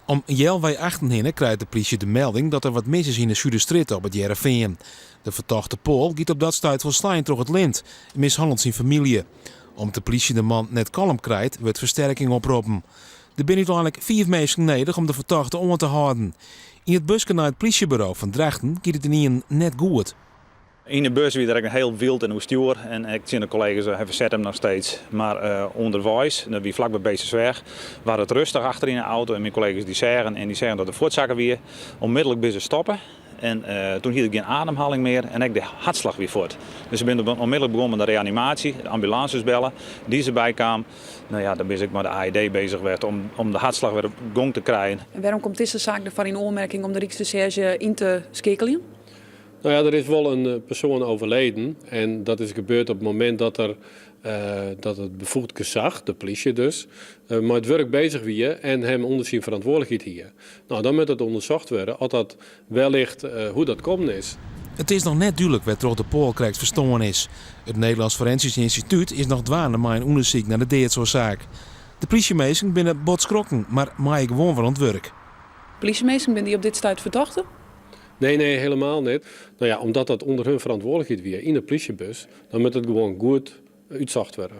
Om healwei achten hinne krijt de plysje de melding dat der wat mis is yn de Suderstrjitte op It Hearrenfean. De fertochte Poal giet op dat stuit folslein troch it lint en mishannelt syn famylje. Om't de plysje de man net kalm krijt, wurdt fersterking oproppen. Der binne úteinlik fiif minsken nedich om de fertochte oan te hâlden. Yn it buske nei it plysjeburo fan Drachten giet it ynienen net goed. Yn de bus wie er ek hiel wyld en oerstjoer en ek tsjin de kollega's, hy ferset him noch steeds. Mar ûnderweis, dat wie flak by Beetstersweach, waard it rêstich achter yn de auto en myn kollega's dy seagen en dy seagen dat er fuortsakke wie. Onmiddellik binne se stoppe en toen hie er gjin ademhaling mear en ek de hartslach wie fuort. Dus se binne onmiddellik begûn mei de reanimaasje, de ambulances belle, dy is derby kaam. No ja, dan bin ik mei de AED bezich west om de hartslach wer op gong te krijen. En wêrom komt dizze saak derfoar yn oanmerking om de Ryksresjerzje yn te skeakeljen? No ja, der is wol in persoan overleden en dat is gebeurd op it momint dat er dat it befoegd gesach, de plysje dus, mei it wurk bezich wie en him ûnder syn ferantwurdlikheid hie. No, dan moat it ûndersocht wurde oft dat wellicht hoe dat kommen is. It is noch net dúdlik wêrtroch de Poal krekt ferstoarn is. It Nederlands Forensisch Instituut is noch dwaande mei in ûndersyk nei de deadsoarsaak. De plysjeminsken binne bot skrokken, mar meie gewoan wer oan it wurk. Plysjeminsken, binne dy op dit stuit fertochte? Nee, nee, helemaal net. No ja, omdat dat ûnder hun ferantwurdlikheid wie yn de plysjebus, dan moat it gewoan goed útsocht wurde.